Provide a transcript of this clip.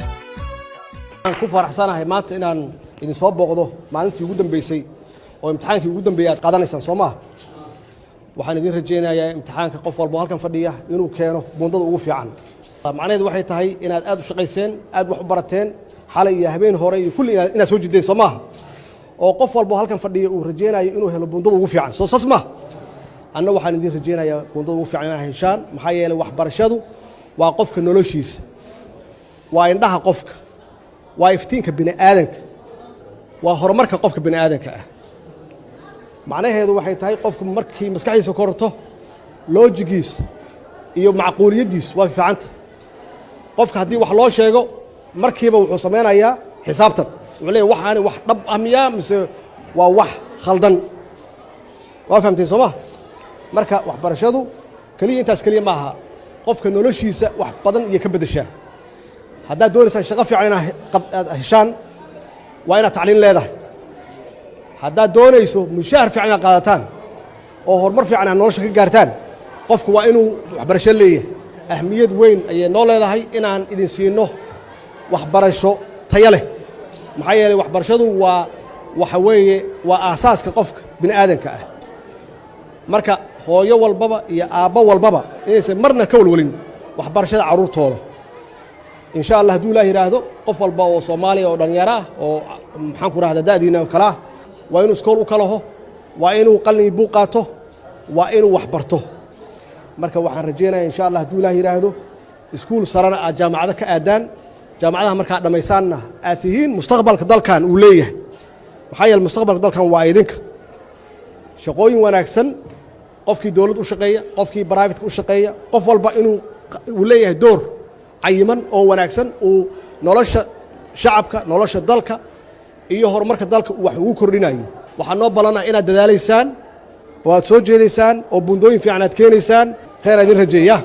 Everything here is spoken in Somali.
Waxaan ku faraxsanahay maanta inaan idin soo booqdo maalintii ugu dambeysay oo imtixaankii ugu dambeeyay aad qaadanaysaan, soo maaha? Waxaan idin rajaynayaa imtixaanka qof walbo halkan fadhiya inuu keeno buundada ugu fiican. Macnaheedu waxay tahay inaad aad u shaqayseen, aad wax u barateen, xalay iyo habeen hore iyo kulli inaad soo jiddeen, soo maaha? Oo qof walbo halkan fadhiya uu rajaynayo inuu helo buundada ugu fiican, soo saas maaha? Anna waxaan idin rajaynayaa buundada ugu fiican inaad heshaan, maxaa yeelay waxbarashadu waa qofka noloshiisa, waa indhaha qofka, waa iftiinka bini aadanka, waa horumarka qofka bini aadanka ah. Macnaheedu waxay tahay qofku markii maskaxdiisa korto, loojigiisa iyo macquuliyaddiisu waa fiicanta. Qofka haddii wax loo sheego, markiiba wuxuu samaynayaa xisaabtan. Wuxuu leeyahy, waxaani wax dhab ah miyaa mise waa wax khaldan? Waa fahamteen, soo ma? Marka waxbarashadu keliya intaas keliya ma aha, qofka noloshiisa wax badan iyo ka beddeshaa. Haddaad doonaysaan shaqo fiican inaad aad heshaan, waa inaad tacliin leedahay. Haddaad doonayso mushaahar fiican inaad qaadataan oo horumar fiican aad nolosha ka gaartaan, qofku waa inuu waxbarasho leeyahay. Ahmiyad weyn ayay noo leedahay inaan idin siinno waxbarasho tayo leh, maxaa yeelay waxbarashadu waa waxa weeye waa aasaaska qofka bini aadanka ah. Marka hooyo walbaba iyo aabbo walbaba inaysan marna ka walwalin waxbarashada carruurtooda. Insha Allah, hadduu Ilaah yidhaahdo, qof walba oo Soomaaliya oo dhallinyaro ah oo, maxaan ku rahda, da'diina oo kale ah, waa inuu iskool u kalaho, waa inuu qalin buug qaato, waa inuu wax barto. Marka waxaan rajaynaya, insha Allah, hadduu Ilaah yidhaahdo, iskuul sarena aad jaamacado ka aadaan, jaamacadaha markaad dhammaysaanna aad tihiin mustaqbalka dalkan uu leeyahay, maxaa yeele mustaqbalka dalkan waa idinka. Shaqooyin wanaagsan, qofkii dowladd u shaqeeya, qofkii private-ka u shaqeeya, qof walba inuu uu leeyahay door cayiman oo wanaagsan uu nolosha shacabka, nolosha dalka iyo horumarka dalka wax ugu kordhinayo. Waxaa noo balana inaad dadaalaysaan oo aad soo jeedaysaan oo buundooyin fiican aad keenaysaan. Khayr idin rajeeya.